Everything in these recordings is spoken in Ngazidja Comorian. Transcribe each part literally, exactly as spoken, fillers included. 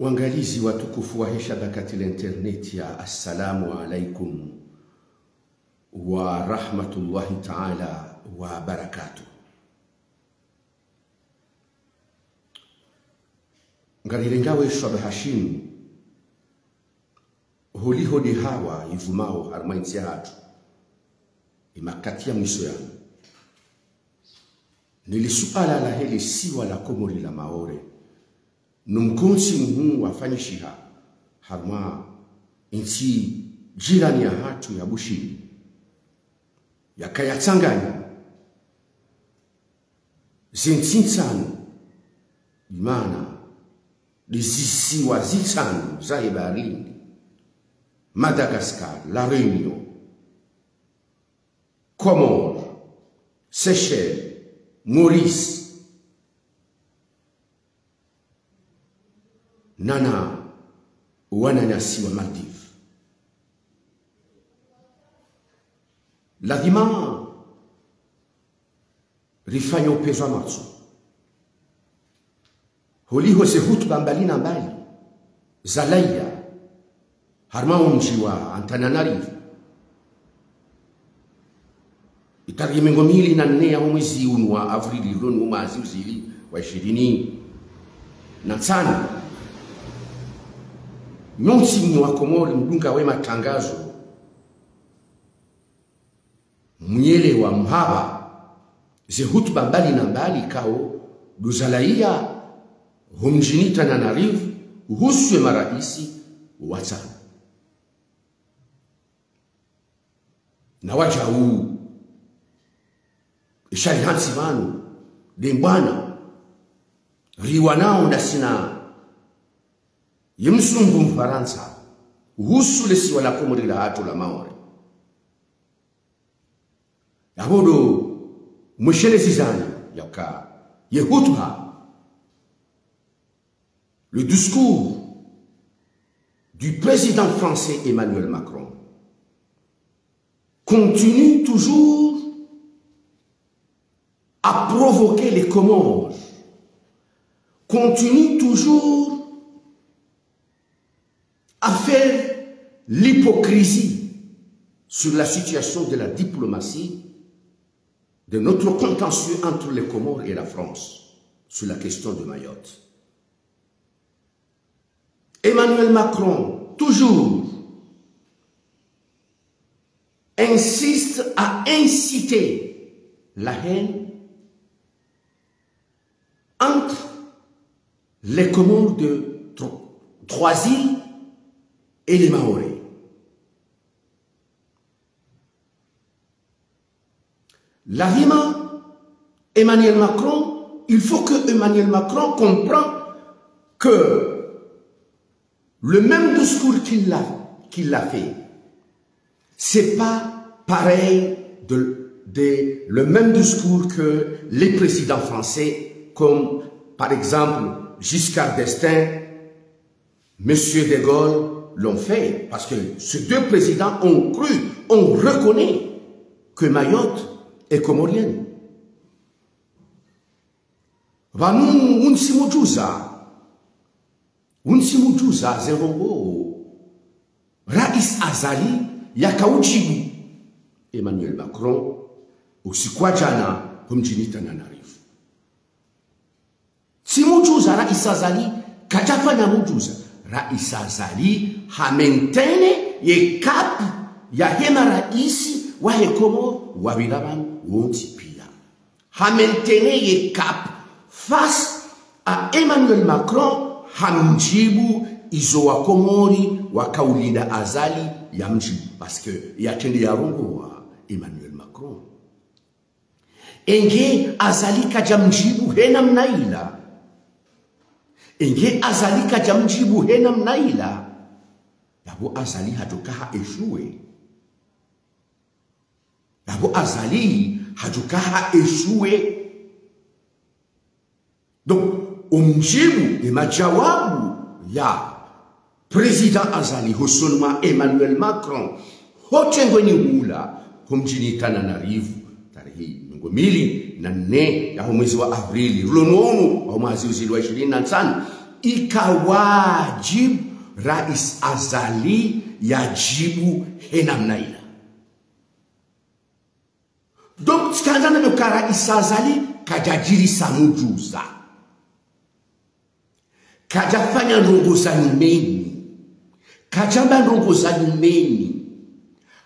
Wangalizi watukufu wahe shabakati la internet ya, assalamu alaikum wa rahmatullahi ta'ala wa barakatuh. Ngarirengawo ye shwabaha shinu, holiho nde hawa ivumao harumwa yentsi yahatru, yemakati ya mwiso yanu. Neli suala lahe lesiwa la Komori la Maore, no mkontsi muhuu wafanyishiha harumwa yentsi jirani yahatru ya Bushini, yakaya tsanganya zentsi ntsanu, bimaana ndezisiwa zitsanu zahe bahari Hindi: Madagascar, La Réunion, Comores, Seychelles, Maurice, nana wananyasi wa Maldives. Lazima rifanye upvenuzi wa matso holiho ze hutuba mbali na mbali zalawa harumwa omdji wa Antananarivo, yetarehi mengo mili na nne yaho mwezi unu wa avrili, lonu mwaha zihwi zili na ishirini na ntsanu. Nyontsi nyi wa Komori mdungao yematrangazo, mwelewa mhaba ze hutuba mbali na mbali ikao ndo zalawa homdjini Tananarive uhusu yemaraisi watsanu. Na wadjau, yeshali hantsi pvanu nde mbwana riwanao ndasi na yemzungu Mfarantsa uhusu lesiwa la Komori lahatru la Maore. Yapvo ndo mweshelezi zanyu yaka ye hutuba, le discours du président français Emmanuel Macron continue toujours à provoquer les Comores, continue toujours à faire l'hypocrisie sur la situation de la diplomatie, de notre contentieux entre les Comores et la France sur la question de Mayotte. Emmanuel Macron, toujours, insiste à inciter la haine entre les Comores de Tro-, Trois-Îles et les Mahorais. Lazima Emmanuel Macron, il faut que Emmanuel Macron comprenne que le même discours qu'il a, qu'il a fait, c'est pas pareil de, de le même discours que les présidents français, comme par exemple Giscard d'Estaing, Monsieur de Gaulle l'ont fait, parce que ces deux présidents ont cru, ont reconnu que Mayotte est comorienne. Pvanu untsi mdjuza, untsi mdjuza ze ndrongoo Rais Azali yakaujibu Emmanuel Macron usiku wa djana homdjini Tananarive. Tsi mdjuza Rais Azali kadjafanya mdjuza. Rais Azali ha maintenir ye cap yahe maraisi wahe Komori wapvira pvanu wontsi pia. Ha maintenir ye cap face à Emmanuel Macron, hamjibu izo wa Komori wakaulinda Azali yamjibu, parce que yatrende yarongowa Emmanuel Macron. Enge Azali kadjamjibu he namna ila, enge Azali kadjamjibu he namna ila, yapvo Azali hadjoka ha échoué. Yapvo Azali hadjoka ha échoué. Donc, omjibu ne majawabu ya Président Azali hosoni mwa Emmanuel Macron, hotrengweni hula homdjini Tananarive, tarehi mengo mili na nne yaho mwezi wa avrili, rilo nonu, waho mwaha zihwi zili na ishirini na ntsanu. Ika wadjibu Rais Azali yadjibu he namna ila. Donc, tsikandza nambe ka Rais Azali kadjadjirisa mdjuza. Kadjafanya ndrongo za nyumeni. Kadjamba ndrongo za nyumeni.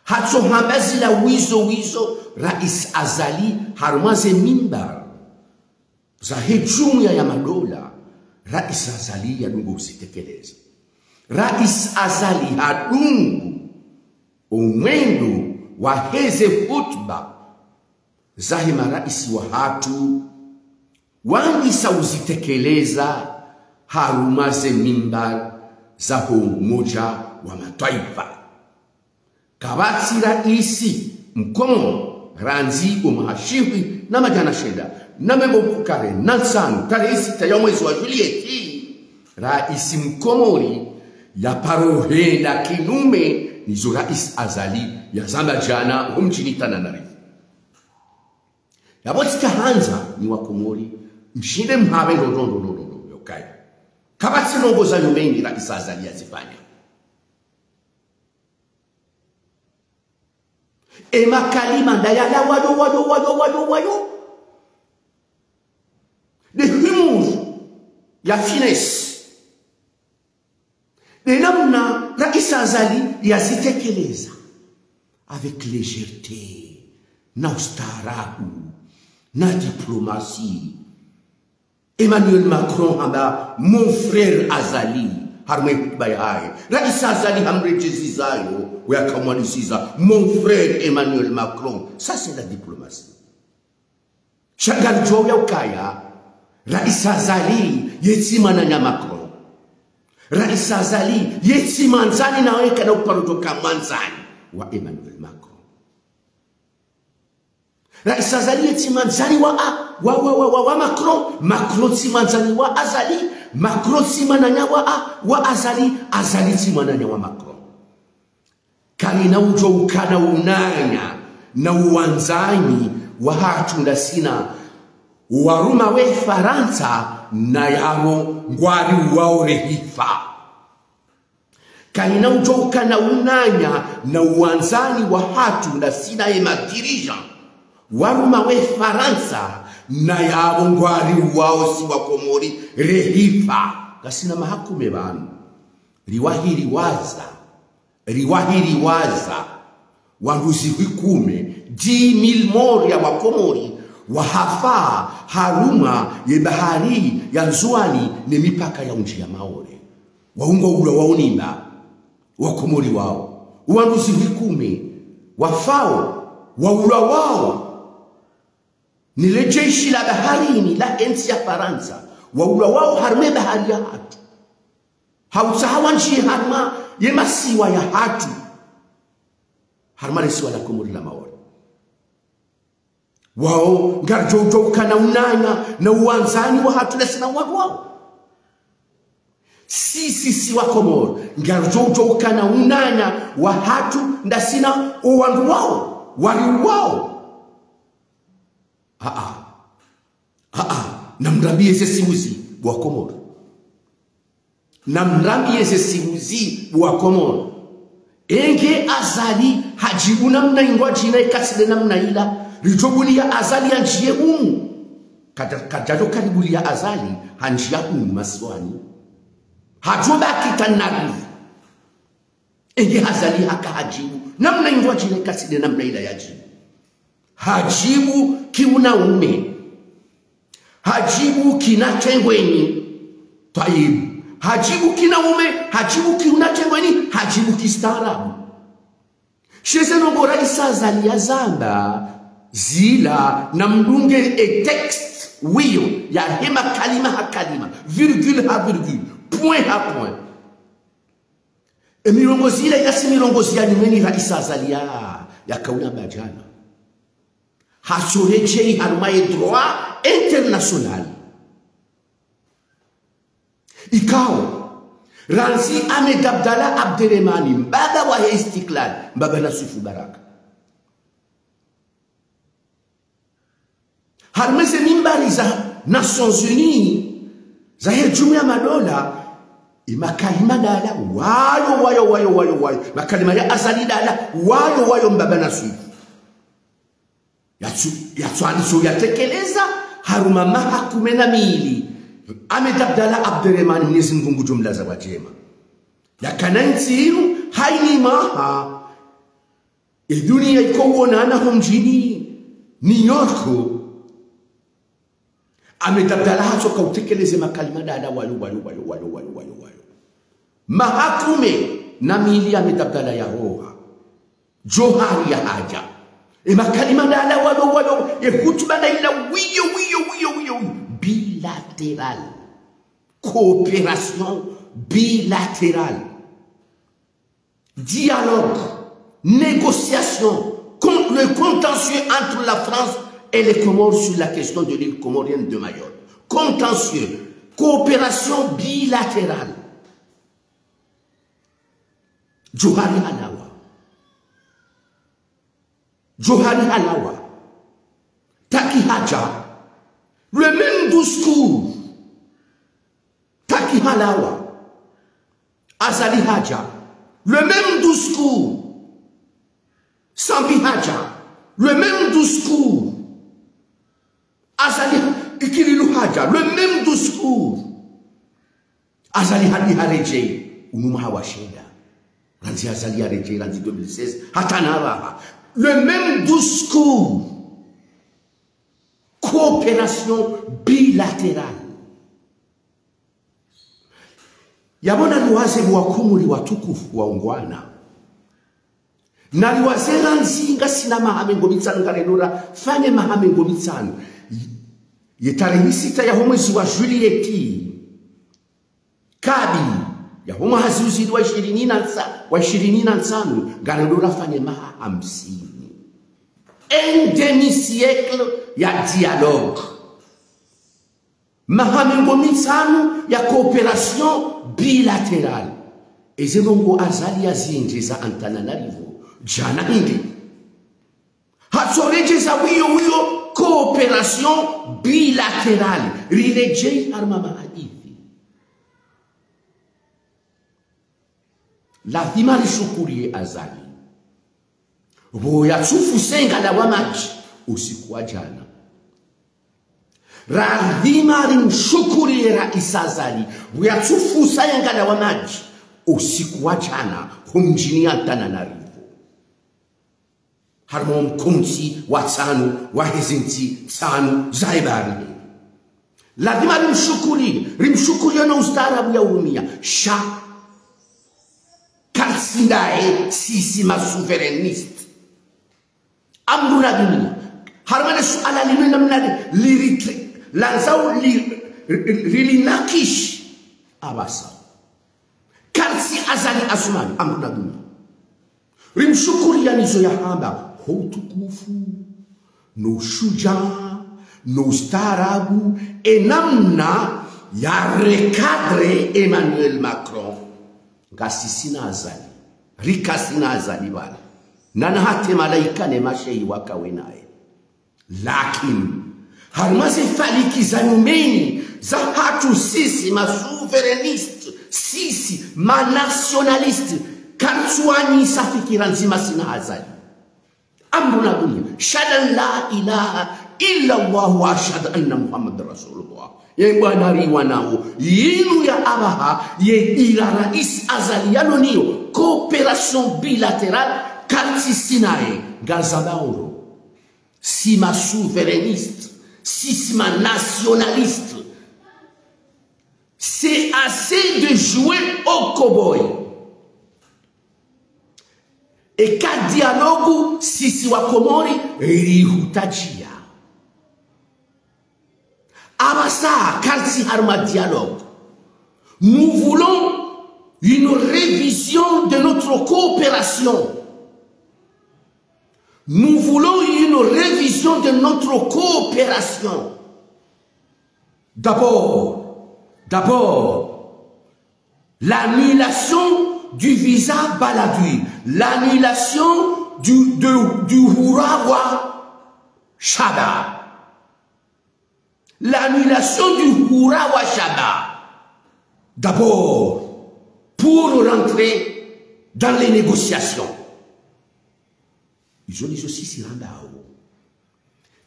Hatsohamba zila wizo wizo Rais Azali harumwa ze mimbar zahe Jumuiya ya Madola, Rais Azali yadungo uzitekeleza. Rais Azali hadungu omwendo waheze hutuba zahe marais wahatru wandisa uzitekeleza harumwa ze mimbar zaho Umoja wa Matwaifa. Kapvatsi raisi Mkomori, randzi omwaha shihwi na madjana shenda na mengo mfukare na ntsanu, tarehi sita ya mwezi wa Julieti, raisi Mkomori yaparo henda kinyume nizo Rais Azali yazamba djana ho mdjini Tananarive. Yapvo tsika handza nyi Wakomori mshinde mhambe ndo ndo ndo ndo ndo ndo yokaya kapvatsi ndrongo za nyumeni Rais Azali yazifanya. E makalima ndayala wayo, wayo, wayo, wayo, wayo. De humour ya finesse. De namna Rais Azali yazitekeleza. Avec légèreté, na ustaarabu, na diplomatie. Emmanuel Macron hamba, mon frère Azali, harumwa ye hutuba yahahe. Rais Azali hamredjezi zayo, oyakamwalisiza, mon frère Emmanuel Macron. Ça, c'est la diplomatie. Sha ngaridjuwao ya ukaya, Rais Azali, yetsi mwananya Macron. Rais Azali, yetsi mwandzani na weka na uparo toka mwandzani wa Emmanuel Macron. Rais Azali yetsi mwandzani wa, a, wa, wa, wa, wa, wa Macron. Macron tsi mwandzani wa Azali. Macron tsi mwananya wa, a, wa Azali. Azali tsi mwananya wa Macron. Kayina udjo ukana unanya na uwandzani wahatru ndasi na warumwa we Farantsa na yapvo ngwariuwao rehifa. Kayina udjo ukana unanya na uwandzani wahatru ndasi na ye madirijan warumwa we Farantsa na yapvo ngwariuwao si Wakomori rehifa. Ngasina mahakume pvanu. Riwahi riwaza. Riwahi riwaza. Wandru zihwi kume, dix mille morts ya Wakomori wahafa harumwa ye bahari ya Ndzuwani ne mipaka ya undji ya Maore. Waungo ulwa wao nimba, Wakomori wao. Wandru zihwi kume wafao, waulwa wao ni le jeshi la baharini lahe ntsi ya Farantsa, waulwa wao harumwa ye bahari yahatru. Ha utsaha wandjiye harumwa ye masiwa yahatru. Harumwa le siwa la Komori la Maore. Wao, ngaridjo udjo ukana unanya na uwandzani wahatru ndasi na wandru wao. Si, si, si Wakomori, ngaridjo udjo ukana unanya wahatru ndasi na owandru wao, wariuwao. Aa. Aa, namrambiye ze siuzi bo Wakomori. Namrambiye ze siuzi bo Wakomori. Enge Azali hadjibu namna ingwa djina ikatsi de namna ila, ridjo buliya Azali yandjiye hunu. Kadja, kadjadjo karibuliya Azali handjiya hunu masiwani. Hadjo baki Tananarive. Enge Azali haka hadjibu namna ingwa djina ikatsi de namna ila yadjibu. Hadjibu kiunaume. Hadjibu kinatengweni. Twayibu. Hadjibu kinaume, hadjibu kiunatengweni, hadjibu kistaarabu. She ze ndrongo Rais Azali yazamba zila, namdunge e texte wiyo, yahe makalima ha kalima, virgule ha virgule, point ha point. E mirongozi ila yasi mirongozi ya nyumeni Rais Azali ya, yakaulamba djana. Hatsoredjeyi harumwa ye droit international. Ikao, randzi Ahmed Abdallah Abderemane, mbaba wahe Istiklal, mbaba Naswifu Baraka. Harumwa ze mimbari za Nations Unies, Zahe Jumuiya ya Madola, e makalima dala, wayo, wayo, wayo, wayo, wayo. Makalima ya Azali dala, wayo, wayo, mbaba na swifu. Yatsu, yatsu andiso yatekeleza, harumwa maha kume na mili. Ahmed Abdallah Abderemane, Mwenyezi Mungu ngudjo mlaza pvwa djema. Yakana ntsi inu, hayina maha. E duniya iko wonana ho mdjini New York. Ahmed Abdallah hatsoka utekeleze makalima dala wayo, wayo, wayo. Maha kume na mili Ahmed Abdallah yahoha. Djohar yahadja. E makalima dala wayo, wayo. E hutuba dala ila wiyo, wiyo, wiyo, wiyo, wiyo. Bilatéral. Coopération bilatérale. Dialogue, négociation, con-, le contentieux entre la France et les Comores sur la question de l'île comorienne de Mayotte. Contentieux, coopération bilatérale. Djohar halawa. Djohar halawa. Taki hadja. Le même discours. Taki halawa. Azali hadja. Le même discours. Sambi hadja. Le même discours. Azali Ikililou hadja. Le même discours. Azali hadi haredjei. Unu mwaha wa shenda. Randzi Azali haredjei, randzi deux mille seize. Hata na pvaha. Le même discours. Coopération bilatérale. Yapvo nariwaze bo Wakomori watukufu waungwana. Nariwaze randzi ngasina maha mengo mitsanu, ngarendo rafanye maha mengo mitsanu. Ye tarehi sita yaho mwezi wa juillet, kabi, yaho mwaha zihwi zili wa ishirini na ntsa-, wa ishirini na ntsanu, ngarendo rafanye maha hamsini. Un demi-siècle ya dialogue. Maha mengo mitsanu ya coopération bilatérale. Eze ndrongoo Azali yaziendjeza Antananarivo djana hindri. Hatsoredjeza wiyo wiyo coopération bilatérale. Riredjei harumwa mahadisi. Lazima rishukuriye Azali. Pvo yatsufuse ngalawa madji usiku wa djana. Lazima rimshukuriye Raisi Azali. Pvo yatsufuse ngalawa madji usiku wa djana, ho mdjini Antananarivo. Harumwa mkontsi wa ntsanu, wa heze ntsi ntsanu za ibari. Lazima rimshukuriye, rimshukuriye no ustaarabu yahurumia. Sha. Kartsi ndaye sisi ma souverainistes. Amruna dunia. Harumwa le suala linu namna li, li, li, landzao li, li, li, linakishi. Apvasa. Kartsi Azali Assoumani, amruna dunia. Rimshukuriya nizo yahamba, ho utukufu, no ushujaa, no ustaarabu, e namna ya recadrer Emmanuel Macron. Ngasi sina Azali, rika sina Azali pvala. Nana hata e malaika ne mashehi waka wenaye. Lakini, harumwa ze falaki za nyumeni, zahatru sisi ma souverainistes, sisi ma nationalistes, kartsuwanyisa fikira ndzima sina Azali. Amruna dunia, ashhadu an la ilaha illa Allah wa ashhadu anna Muhammadan Rasulullah. Ye bwana riwanao, yinu ya apvaha, ye ira Raisi Azali yalo niyo, coopération bilatérale, kartsi sinaye, ngaza baoro. Si ma souverainistes, si, si ma nationalistes. C'est assez de jouer au cow-boy. Eka dialogue, sisi wa Komori, rihutadjia. Apvasa, kartsi harumwa dialogue. Nous voulons une révision de notre coopération. Nous voulons une révision de notre coopération. D'abord, d'abord, l'annulation du visa Balladur, l'annulation du, de, du Hurawa Shaba. L'annulation du Hurawa Shaba. D'abord, pour rentrer dans les négociations. Izo ndizo sisi rambao.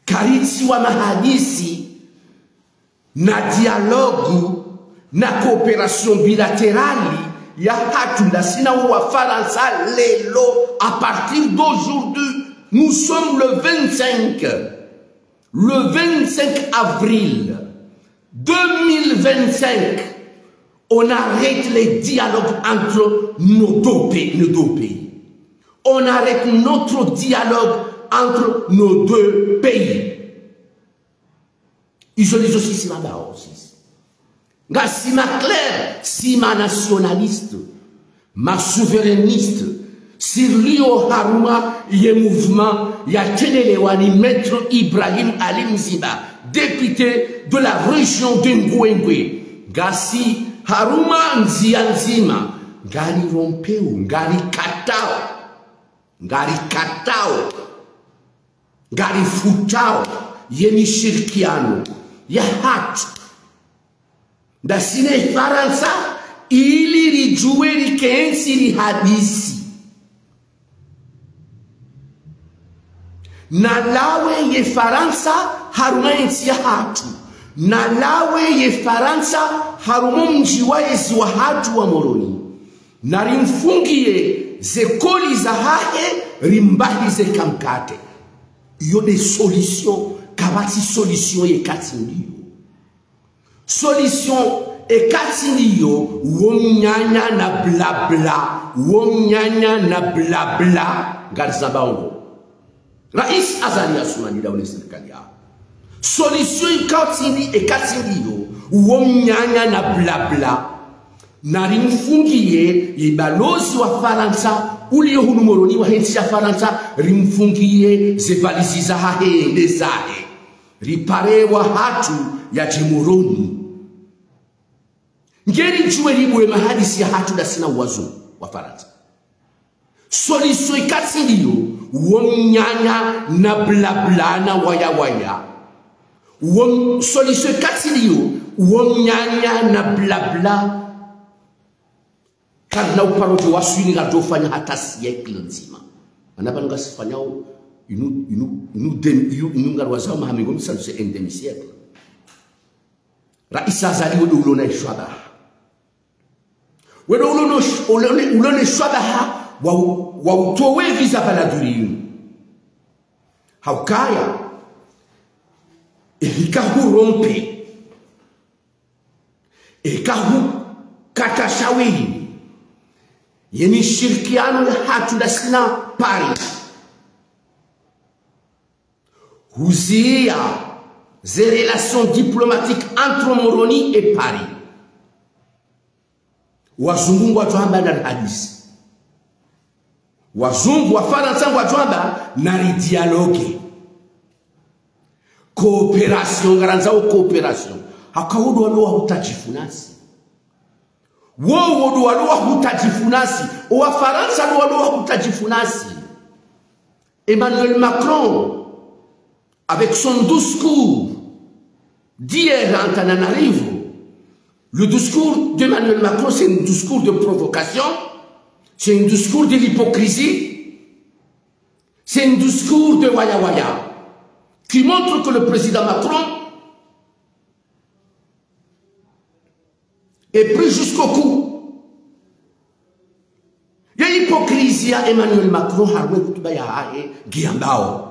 Karitsi wa mahadisi, na dialogue, na coopération bilatérale, ya hatru ndasi na Wafarantsa lelo, à partir d'aujourd'hui, nous sommes le vingt-cinq. Le vingt-cinq avril deux mille vingt-cinq, on arrête les dialogues entre nos deux pays, nos deux pays. On arrête notre dialogue entre nos deux pays. Izo ndizo sisi rambao sisi. Ngasi ma clair, si ma nationaliste, ma souverainiste, sirlio harumwa ye mouvement ya trendelewa ni Maître Ibrahim Ali Mzimba, député de la région de Ngouengoue. Ngasi harumwa ndzia ndzima, ngari rompeo, ngari katao, ngari katao, ngari futao ye mishirikiano ya hatru ndasi ne Farantsa, ili ridjuwe rikentsi rihadisi. Na lawe ye Farantsa harumwa entsi ya hatru. Na lawe ye Farantsa harumwa mdji wa ezi wa hatru wa Moroni. Na rimfungiye ze koli zahahe, rimbahize kamkate. Iyo nde solution, kapvatsi solution ye katsi ndiyo. Solution ye katsi ndiyo, wo mnyanya na blabla, wo mnyanya na blabla, ngari zambao. Rais Azali Assoumani ndawe ne sirikali yaho. Solution ye katsi ndi, ye katsi ndiyo, wo mnyanya na blabla. Na rimfungiye ye balozi wa Farantsa, uliyo hunu Moroni wahe ntsi ya Farantsa, rimfungiye ze valizi zahahe, yende zahe. Ripare wa hatru yadje Moroni. Ngeri djuwe ribuwe mahadisi ya hatru ndasi na wazungu wa Farantsa. Solution ye katsi ndiyo, wo mnyanya na blabla na waya waya. Wo m-, solution ye katsi ndiyo, wo mnyanya na blabla. Karina uparo djo waswini ngarudjo fanya hata siècle ndzima. Mana pvanu ngasifanyao inu, inu, inu dem-, inu, inu ngarwazao maha mengo mitsanu, c'est un demi-siècle. Rais Azali wewe ndo ulo na ishwabaha. Wewe ndo ulo no sh-, ulo ne, ulo ne shwabaha wa, wa utowe visa baladuri yinu. Haukaya, ehika hurompe, ehika hukata shawiri ye mishirikiano ya hatru ndasi na Paris. Huziya ze relations diplomatiques entre Moroni et Paris. Wazungu ngwadjo amba na rihadisi. Wazungu wa Farantsa ngwadjo amba na ridialogue. Coopération, ngarandzao coopération. Haka wo ndo walo wa hutadjifu nasi. Wo, wo ndo walo wa hutadjifu nasi. Owa Farantsa ndo walo wa hutadjifu nasi. Emmanuel Macron, avec son discours d'hier à Antananarivo, le discours d'Emmanuel Macron, c'est un discours de provocation, c'est un discours de l'hypocrisie, c'est un discours de waya waya, qui montre que le président Macron est pris jusqu'au cou. Ye hypocrisie ya Emmanuel Macron harumwa ye hutuba yahahe ngiyambao.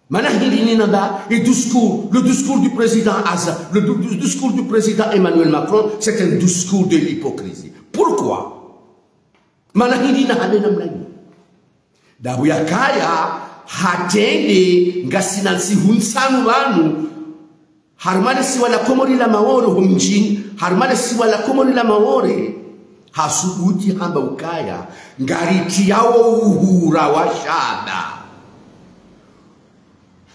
Mana hindri nina amba ye discours, le discours du président Aza-, le, le discours du président Emmanuel Macron, c'est un discours de l'hypocrisie. Pourquoi ? Mana hindri na hale namna yinu. Ndapvo yakaya hatrende ngasina ntsihu ntsanu pvanu, harumwa le siwa la Komori la Maore, ho mdjini, harumwa le siwa la Komori la Maore, hasubuti hamba ukaya, ngaritriyao uhura wa shaba.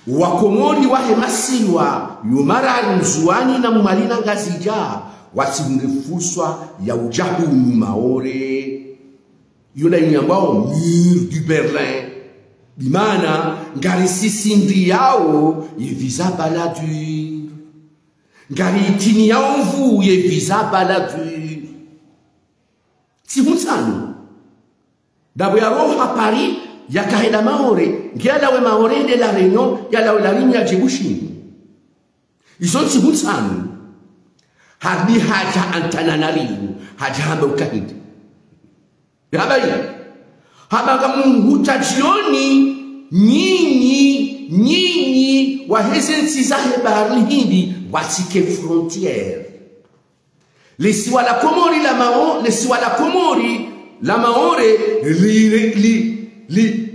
Wakomori wahe masiwa yo mararu, Ndzuwani na Mwali na Ngazidja, watsihundre furswa ya udja hunu Maore. Yo nda yinu yambwao mur du Berlin. Bimana, ngarisisindiyao ye visa baladure. Ngaritiniyao nvu ye visa baladure. Ntsihu ntsanu. Ndapvo yalawa Paris, yakahenda Maore, nge yalawe Maore yende La Réunion, yalawe La Réunion yadje Bushini. Izo ntsihu ntsanu. Harudi hadja Antananarivo, hadja hamba ukaya hindri. Yamba yi. Hamba ngamhutadjioni, nyinyi, nyinyi, waheze ntsi zahe bahari Hindi, watsike frontière. Lesiwa la Komori la Mao-, lesiwa la Komori la Maore li, li, li, li,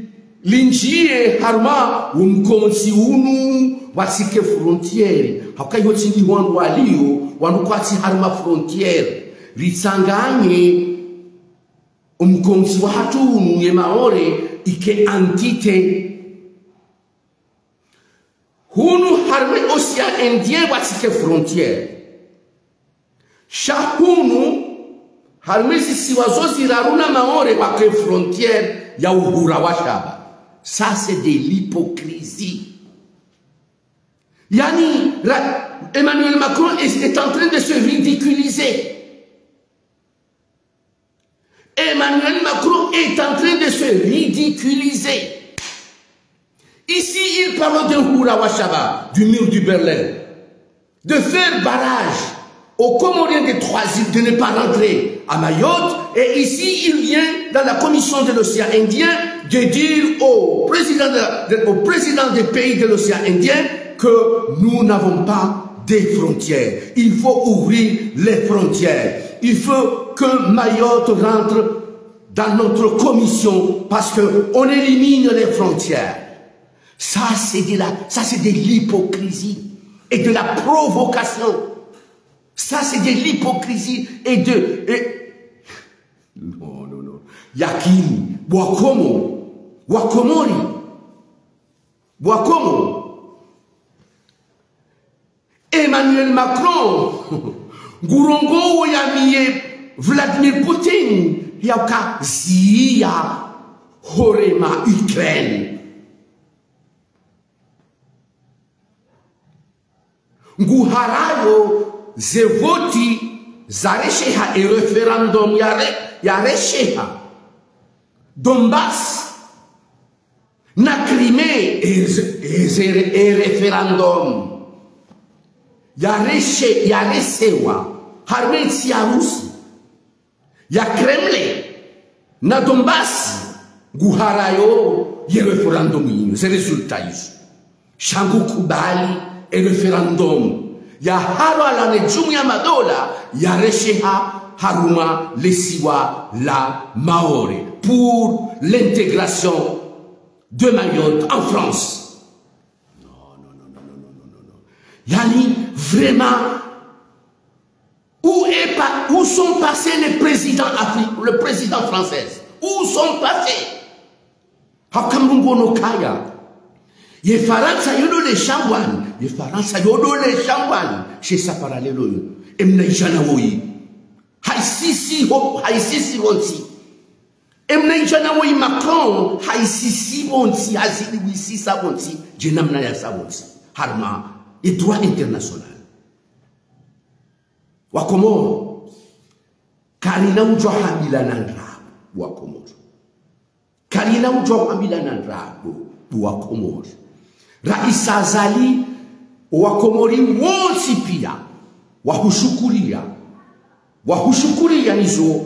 lindjiye harumwa wo mkontsi unu watsike frontière. Hauka iyo tsi ndi wandru walio, wandru kwatsi harumwa frontière. Ritsanganye wo mkontsi wahatru unu ye Maore ike entité. Hunu harumwa océan Indien watsike frontière. Sha hunu, harumwa zisiwa zo ziraru na Maore wake frontière ya uhura wa shaba. Ça, c'est de l'hypocrisie. Yaani, ra-, Emmanuel Macron est, est en train de se ridiculiser. Emmanuel Macron est en train de se ridiculiser. Ici, il parle d'un hura wa shaba, du mur de Berlin, de faire barrage aux Comoriens des trois îles de ne pas rentrer à Mayotte. Et ici, il vient dans la commission de l'océan Indien de dire au président de la, de, au président des pays de l'océan Indien que nous n'avons pas de frontières. Il faut ouvrir les frontières. Il faut que Mayotte rentre dans notre commission parce que on élimine les frontières. Ça, c'est de la, ça, c'est de l'hypocrisie et de la provocation. Ça, c'est de l'hypocrisie et de, et, non, non, non. Yakini, bo Wakomori, Wakomori, bo Wakomori. Emmanuel Macron, ngurongowo yamiye Vladimir Putin, yauka ziya horema Ukraine. Nguharayo ze voti zaresheha e référendum yare-, yaresheha. Donbass na Crimée e, e, e, e référendum yareshe-, yareshewa harumwa entsi ya Russie. Ya Kremlin na Donbass nguharayo ye référendum yinu, ze résultat izo. Sha ngukubali e référendum yaharwa la ne jumuiya ya madola yaresheha harumwa lesiwa la Maore pour l'intégration de Mayotte en France. Non, non, non, non, non, non, non, non. Yaani, vraiment, où est pa-, où sont passés les présidents afri-, le président français ? Où sont passés ? Hauka mrongoo kaya. Ye Farantsa yo ndo le shambwani, ye Farantsa yo ndo le shambwani, she sa parallèle yo. Emna idjana woyi. Haisisi ho, haisisi wontsi. Emna idjana woyi Macron, haisisi wontsi, hazidi wisisa wontsi, dje namna yasa wontsi. Harumwa e droit international. Wakomori, karina udjo hambilana ndrabo, Wakomori. Karina udjo hambilana ndrabo, Wakomori. Raisi Azali, Wakomori wontsi pia, wahushukuriya. Wahushukuriya nizo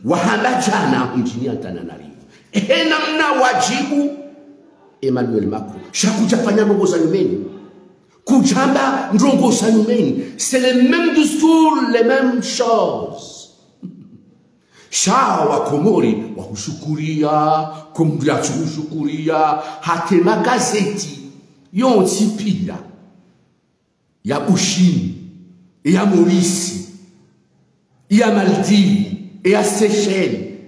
wahamba djana mdjini Antananarivo. Ehe namna wadjibu Emmanuel Macron. Sha kudjafanya ndrongoo za nyumeni. Kudjamba ndrongoo za nyumeni. C'est le même discours, les mêmes choses. Sha Wakomori wahushukuriya, ko mndru yatsuhushukuriya, hata magazeti yontsi pia. Ya Bushini, ya Maurice, ya Maldives, ya Seychelles.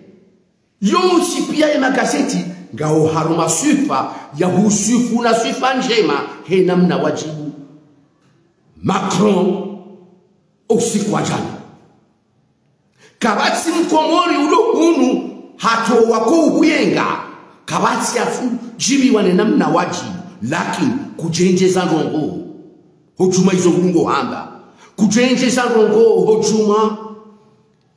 Yontsi pia ye magazeti, ngawo harumwa swifa, ya husifu na swifa ndjema, he namna wadjibu Macron, usiku wa djana. Kapvatsi Mkomori ulo hunu hatowa ko uhuyenga. Kapvatsi yasudjibiwa ne namna wadji, lakini kudjendjeza ndrongoo. Hodjuma izo nguhamba. Kudjendjeza ndrongoo hodjuma.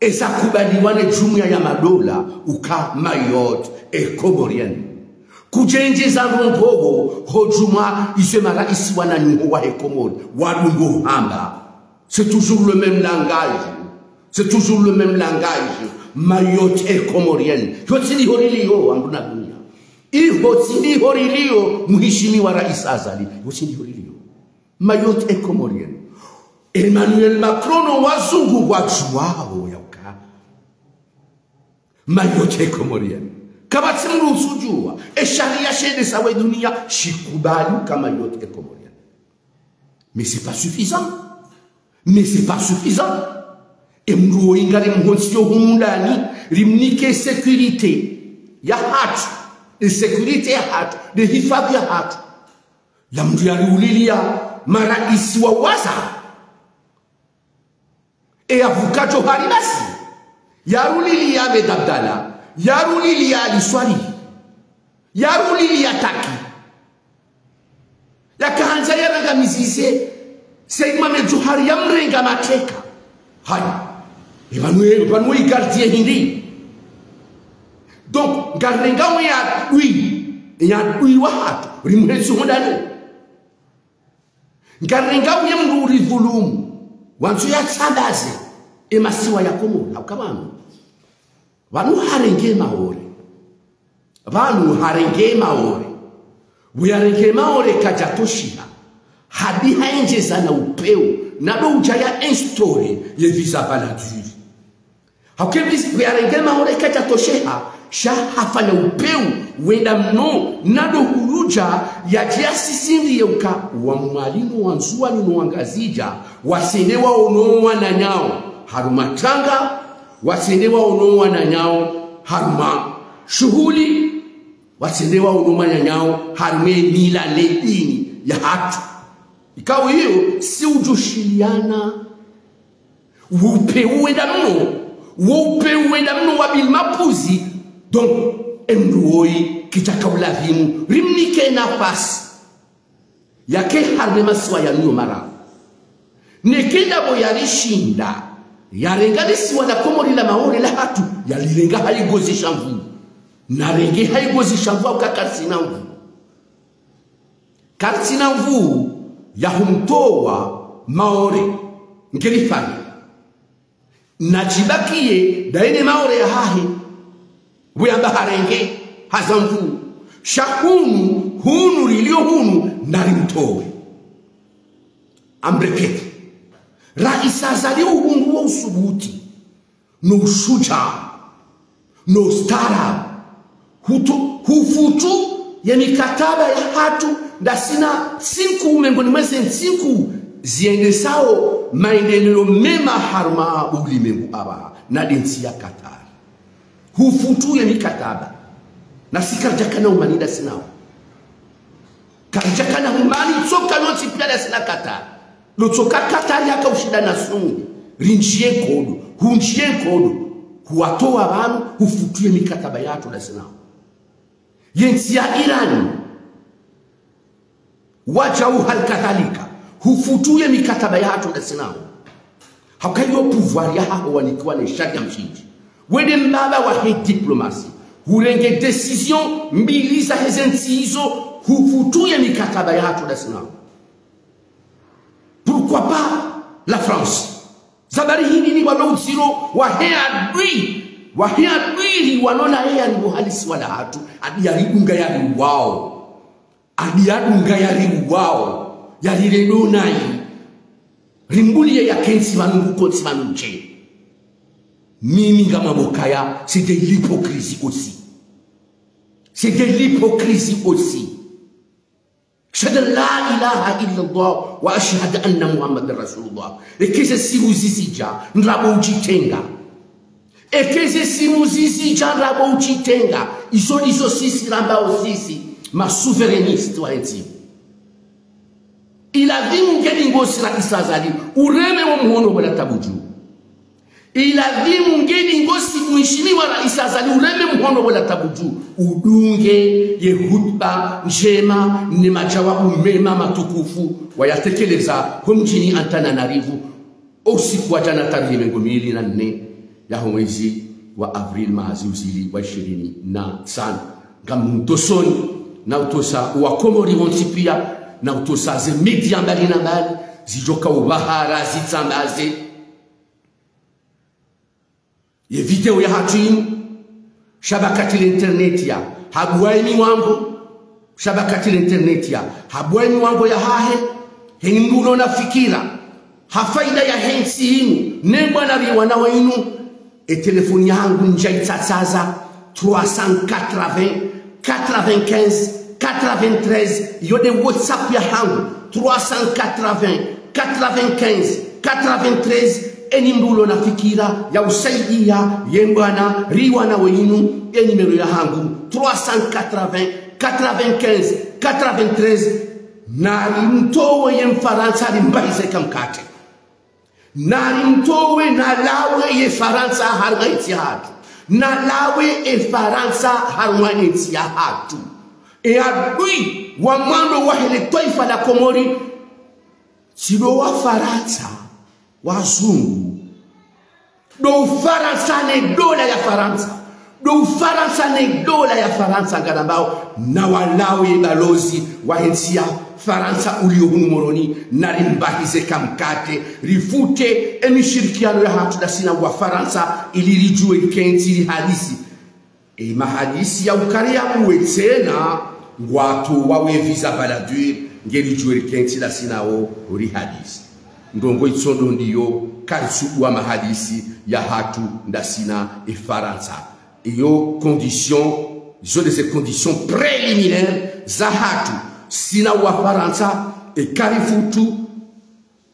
Eza kubaliwa ne jumuiya ya madola uka Mayotte est comorienne. Kudjendjeza ndrongo wo ho djumwa izo maraisi wananyaho wahe Komori wadungo hamba. C'est toujours le même langage. C'est toujours le même langage. Mayotte est comorienne. Yo tsi ndiho rilio, wangu na dunia. Iho tsi ndiho rilio, mheshimiwa Rais Azali. Yo tsi ndiho rilio. Mayotte est comorienne. Emmanuel Macron no wazungu wadjuwao yauka Mayotte est comorienne. Kapvatsi mdru usudjuwa. E sharia shendesawo e dunia shikubali uka Mayotte est comorienne. Mais c'est pas suffisant. Mais c'est pas suffisant. E mdru woyi ngarimhontsiyo hunu ndani, rimnike sécurité yahatru. E sécurité yahatru, ne hifadhwi yahatru. La mdru yariulilia maraisi wa waza. E yavuka Djohar basi. Yarulilia Ahmed Abdallah. Yarulilia Ali Swalihi. Yarulilia Taki. Yakahandza yarangamizize Said Mohamed Djohar yamrenga mateka. Hayi. Epvanu, epvanu i gardien hindri. Donc, ngarenga we adui. Ye adui wahatru. Rimhentsi ho ndani. Ngarenga uye mdru uridhulumu, wandzo yatsandaze, e masiwa ya Komori, hauka pvanu. Pvanu harenge Maore. Pvanu harenge Maore. Pvo yarenge Maore kadjatoshiha. Hadi haendjeza na upeo, nado udja ya instaure ye visa Balladur. Hauka pvisi pvo yarenge Maore kadjatosheha, sha hafanya upeo wenda mno, nado hudja yadje yasisindri yeuka wa Mwali no wa Ndzuwani no wa Ngazidja, wasende waono wananyawo harumwa tanga, wasende waono wananyawo harumwa shuhuli, wasende waono wananyawo harumwa e mila ne dini yahatru. Ikao iyo, si udjushiliana. Wo upeo wenda mno, wo upeo wenda mno wa Bill Mapuzzi. Donc, e mdru woyi, kidjaka ulazimu rimnike nafasi yake harumwa e masiwa yanu yo mararu. Neke ndapvo yarishinda, yarenga le siwa la Komori la Maore lahatru, yalirenga ha igozi sha nvu. Narenge ha igozi sha nvu, hauka karitsina nvu. Karitsina nvu ya humtowa Maore, ngerifanye. Nadjibakiye, daye ne Maore yahahe. Pvo yamba harenge, haza nvu. Sha hunu, hunu rilio hunu, narimtowe. Amrekete. Rais Azali uhundru wo usubuti. No ushudjaa, no ustaarabu, hutu-, hufutu ye mikataba yahatru, ndasi na ntsiku, mengoni mwa ze ntsiku ziendesao maendeleo mema harumwa ulimengu apvaha, na de ntsi ya Qatar. Hufutu ye mikataba, nasi karidjakana umani ndasi nawo. Karidjakana umani, tsoka no ntsi piya ndasi na Qatar. Lo tsoka Qatar yaka ushinda na sunu. Rindjiye nkodo, hundjiye nkodo. Huwatowa pvanu, hufutu ye mikataba yahatru ndasi nawo. Ye ntsi ya Iran, wadjau hali kadhalika, hufutu ye mikataba yahatru ndasi nawo. Hauka iyo pouvoir yahaho wanikiwa ne sharia mshindzi. Wende mbaba wahe diplomasi. Hurenge décision mbili zahe ze ntsi izo, hufutu ye mikataba yahatru ndasi nawo. Pourquoi pas la France ? Zabari hindri ni walo udziro wahe adui, wahe adui ri walo naye yari wo halisi wala hatru, adi yaridunga yariwao. Adi yadunga yariwao, yariredo nayi. Rimbuliye yakentsi pvanu, ngukontsi pvanu ndje. Mimi ngamwambao ukaya, c'est de l'hypocrisie aussi. C'est de l'hypocrisie aussi. Ashhadu an la ilaha illa Allah wa ashhadu anna Muhammadan Rasulullah. Eka ze siru zizidja, ndrabo udjitenga. Eka ze siru zizidja, ndrabo udjitenga. Izo ndizo sisi rambao sisi, ma souverainistes wa entsi. Ilazimu ngeni ngosi Rais Azali, ureme wo muhono bola tabuju. Ilazimu ngeni ngosi mheshimiwa Rais Azali, ureme muhono bola tabuju. Udunge ye hutuba ndjema ne majawabu mema matukufu wayatekeleza ho mdjini Antananarivo. Usiku wa djana tarehi mengo mili na nne, yaho mwezi wa avril mwaha zihwi zili na ishirini na ntsanu. Ngamdjo usoni, na utosa Wakomori wontsi pia, na utosa ze média mbali na mbali, zidjoka upvahara zitsambaze ye video yahatru inu, sha pvakati le internet ya, habua emi wangu, sha pvakati le internet ya, habua emi wangu yahahe, heni mdru ulo na fikira, ha faida yahe ntsi inu, ne mbwana riwanao inu, e telefoni yahangu ndjaitsatsaza, trois cent quatre-vingts, quatre-vingt-quinze, quatre-vingt-treize, iyo nde WhatsApp yahangu, trois cent quatre-vingts, quatre-vingt-quinze, quatre-vingt-treize, eni mdru ulo na fikira ya usaidia ye mbwana riwanao inu, e numéro yahangu, trois cent quatre-vingts, quatre-vingt-quinze, quatre-vingt-treize, nari mtowe ye Mfarantsa rimbahize kamkate. Nari mtowe na lawe ye Farantsa harumwa entsi yahatru. Na lawe e Farantsa harumwa entsi yahatru. E adui wa mwando wahe le twaifa la Komori, tsi ndo Wafarantsa, wazungu. Ndo Ufarantsa ne dola ya Farantsa. Ndo Ufarantsa ne dola ya Farantsa nganambao, na walawe balozi wahe ntsi ya Farantsa ulio hunu Moroni, nari mbahize kamkate, rifute emishirikiano yahatru ndasi na Wafarantsa, ili ridjuwe rikentsi rihadisi. E mahadisi ya ukaya ya muwe tsena, ngwatowawo e visa Balladur, nge ridjuwe rikentsi ndasi nawo rihadisi. Ndrongoo itso ndo ndiyo, karisubuwa mahadisi yahatru ndasi na e Farantsa. Iyo condition, izo nde ze conditions préliminaires zahatru. Si na Wafarantsa, e karifutu,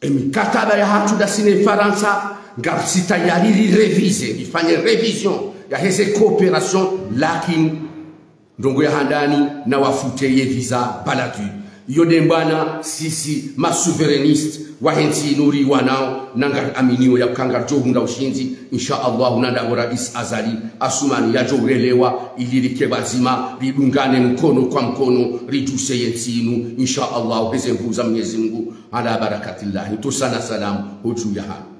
e mikataba yahatru ndasi ne Farantsa, ngarisi tayari riréviser, rifanye révision yaheze coopération, lakini ndrongoo ya handani na wafute ye visa Balladur. Iyo nde mbwana sisi ma souverainistes wahe ntsi inu riwanao, na ngari aminio ya uka ngaridjo hundra ushindzi, insha Allah, na ndrabo Rais Azali Assoumani yadjo urelewa, ili rike pvadzima, ridungane mkono kwa mkono, ridjuse ye ntsi inu, insha Allah, heze nvuu za Mwenyezi Mungu, ala barakatillahi. Tusana salamu, hodju yahanyu.